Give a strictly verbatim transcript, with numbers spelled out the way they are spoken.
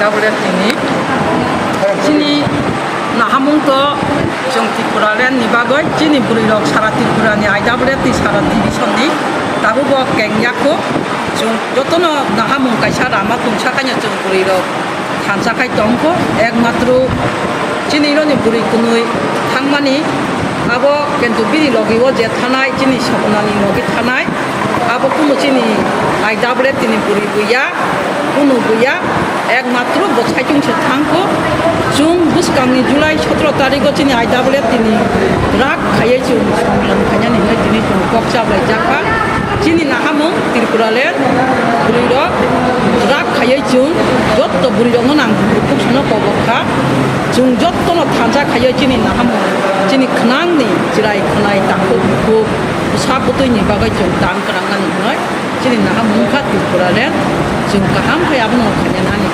Tablet tini chini nahamung to chwng Tripura land ni bagwi chini bwrwi rok sara Tripura ni I W F T sara division ni tabuk bo keng yakho. Chwng jotono nahamung kaisa rama tungsa khaino chwng bwrwi rok thansa khai tongkho, ekmatro chini roni bwrwi kwnwi thangmani abo kintu bini logi o je thanai chini sopnani logi thanai. Abo kunu chini I W F T ni bwrwi buya, kunu buya, ekmatro bo saichung se thangkho. Chwng bwskangni July sotro tarigo chini I W F T ni rak khaiwi chwng songmilan khainani hinwi tini chwng kok chablai jakha. Chini nahamung Tripura le bwrwi rok rak khaiwi chwng jotto bwrwi rokno nang bukhuk sono kobor kha. Chwng jottono thansa khaiwi chini nahamung chini khwnangni chwrai khwnai takhuk bukhuk bwsa bwtwini bagwi chwng tan kwrang nani hinwi. Chini naha mungkha Tripura land, chwng kaham khai abono khaina nani.